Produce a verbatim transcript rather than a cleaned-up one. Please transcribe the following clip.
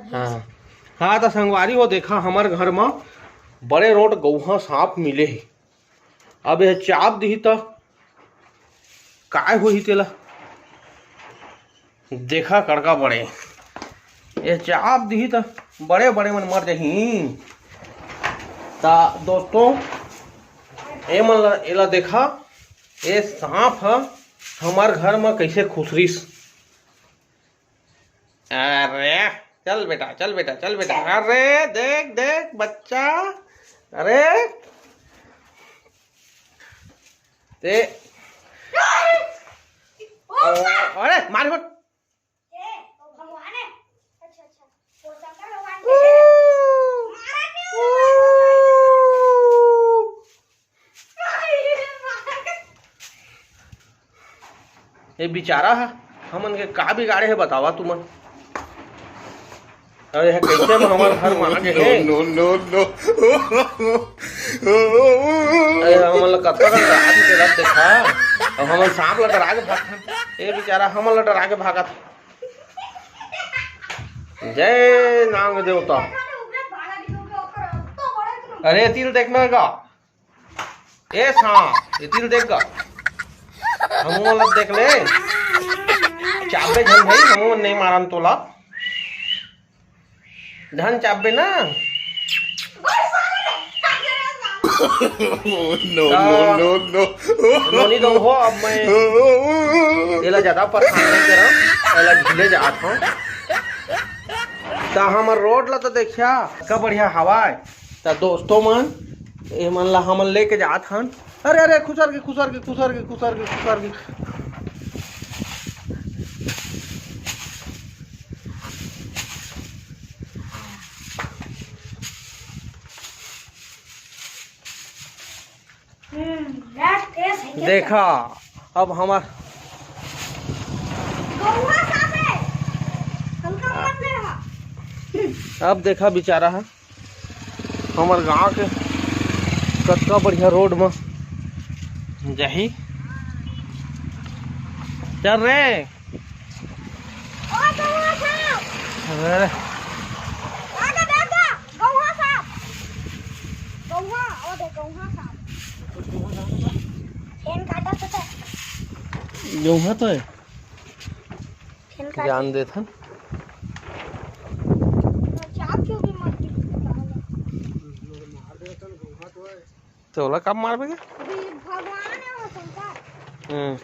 हाँ। हाँ, त संगवारी हो, देखा, हमर घर म बड़े रोट गौहा सांप मिले हे। अब ये चाप दिही त काय होही तेला? देखा कड़का बड़े, ये चाप दिही त बड़े बड़े मन मर जाही। त दोस्तों, ए मन ला, एला देखा, ये सांप ह हमर घर म कैसे खुसरिस। अरे, चल बेटा, चल बेटा, चल बेटा। अरे, देख, देख, बच्चा। अरे, ते, अरे, मार मत। ये बेचारा ह, हमन के का बिगाड़े हे, बतावा तुमन। अरे, ये कैसे म हमर घर म आ गे हे? No, no, no। अरे, हमन ला कतका कन डरा के तेला देखा। अब हमन सांप ला डरा के भागथन। ये बेचारा हमन ला डरा के भागत हे। जय नांग देवता। अरे, तिल देखना का? ए सांप, ये तिल देख गा। हमू मन ला देख ले। चाबे झन भाई, हमू मन नहीं मारन तोला। झन चाबे ना। No, no, no, no। नोनी दो हो, अब मैं एला ज्यादा परेशान नहीं करम, एला झीले जात हूँ। त हमर रोड ला तो देखिया, का बढ़िया हवाए। त दोस्तों मन, ए मन ला हमन लेके जात हन। अरे, अरे, खुसर के, खुसर के, खुसर के, खुसर के, खुसर के। हम्म, यार, तेज है क्या? देखा, अब हमर गौवा साफ है। हल्का मत ले रहा। अब देखा बेचारा ह, हमर गांव के कतका बढ़िया रोड म जाही। चल रे। ओ गौवा साफ। अरे। आगे देख गा, गौवा साफ। गौवा, ओ दे गौवा साफ। फेन काटा तो। गौवा तो है। फेन काटा। जान देथन। चाप क्यों भी मत दी। तो ओला कब मारबे के? अभी भगवान है वो शंकर। हम्म।